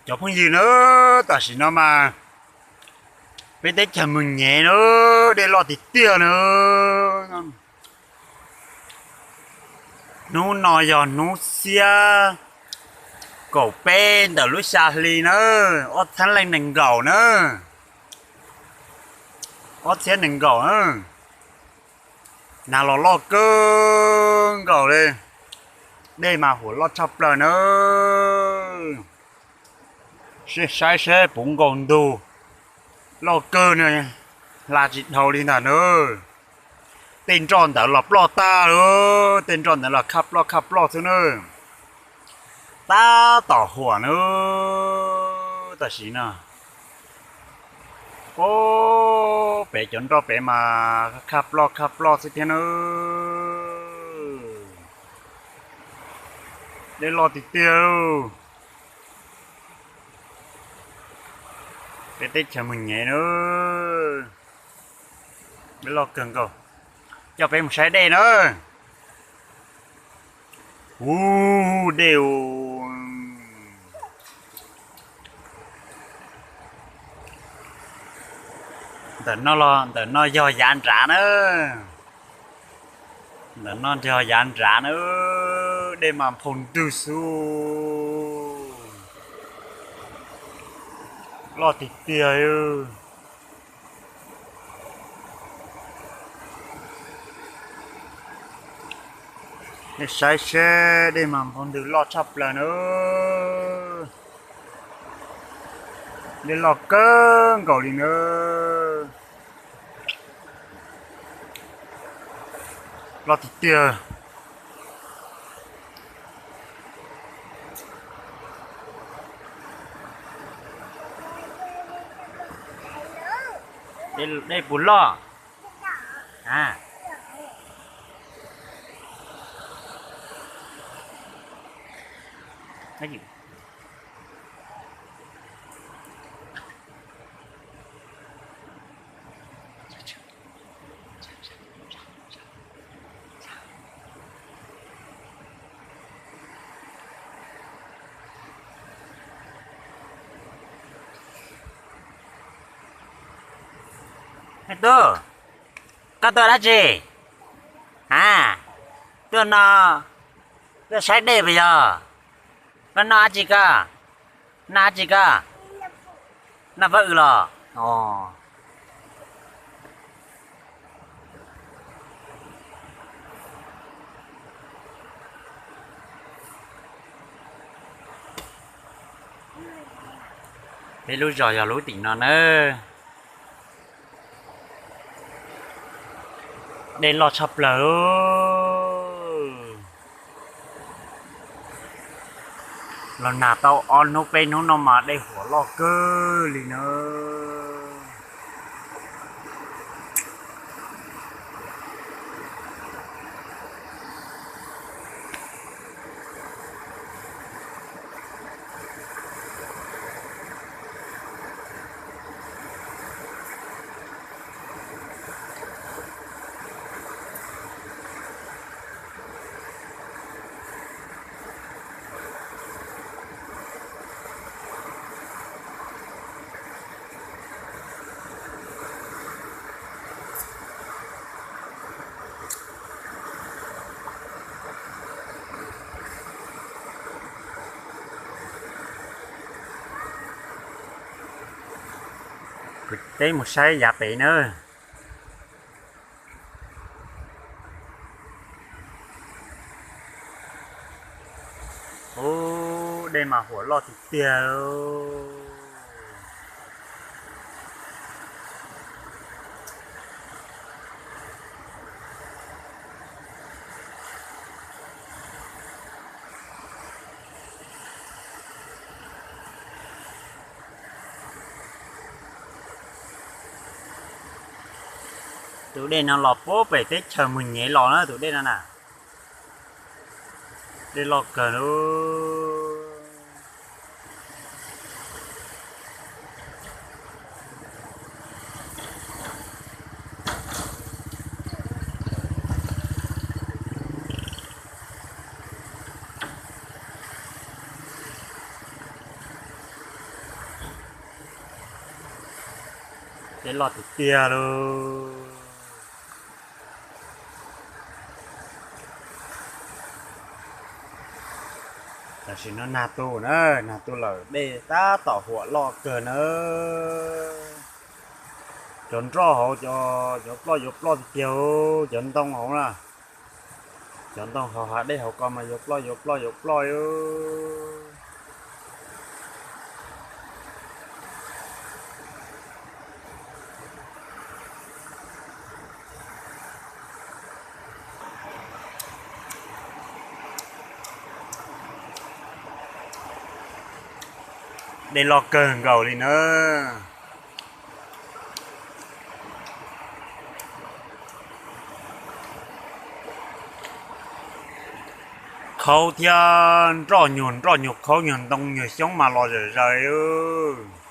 Cov phooj ywg na, tam sim no mas peb teb chaws Mws Nyev na, dej loj tiag tiag na. Hnub no yog hnub xiab kaum peb ntawm lub xya hli na, ob txhiab leej nees nkaum na, ob txhiab nees nkaum na. Nag los loj kawg nkaus li, dej mas huam loj tshaj plaws na. Saib seb puv nkaus ntug, loj kawg na, hla tsis dhau li ntag na. Tej nroj ntawd los ploj tag lawm, tej nroj ntawd los khaj ploj khaj ploj xwb na. Tab tom huam na, tam sim no. Pem cov nroj pem mas khaj ploj khaj ploj xwb thiab na. Dej loj tiag tiag. Peb teb chaws Mws Nyev na, dej loj kawg nkaus. Coj peb mus saib dej na. Ub, dej u. Ntawm no los, ntawm no yog yav nrad na. Ntawm no yog yav nrad na, dej mas nphau ntwg xwb. Loj tiag tiag. Nej saib seb, dej mas nphau ntwg loj tshaj plaws na. Dej loj kawg nkaus li na. Loj tiag tiag. Dej puas loj? Tub, koj tuaj dab tsi? A, tuaj no, tuaj saib dej puas yog? Koj noj dab tsi koj? Noj dab tsi koj? Noj pob w los? Peb lub zos yog lub tim no nawb. Dej loj tshaj plaws. Los nag tau ob hnub peb hnub no mas dej huam loj kawg li na. Kuv teb mus saib yav pem nawb. Ub, dej mas huam loj tiag tiag. Tus dej no los puag pem teb chaws Mws Nyev los na, tus dej no na. Dej loj kawg lub. Dej loj tiag tiag lauj. Tam sim no nag tu na, nag tu lawm dej tab tom huam loj kawg na. Cov nroj hauv cov yuav ploj yuav ploj tiag tiag, cov ntoo hauv na. Cov ntoo hauv hav dej hauv ko mas yuav ploj yuav ploj yuav ploj. Dej loj kawg nkaus li na. Khaub thiab nroj nyuag nroj nyuag khaub nyuag ntoo nyuag xyoob mas los zom zaws.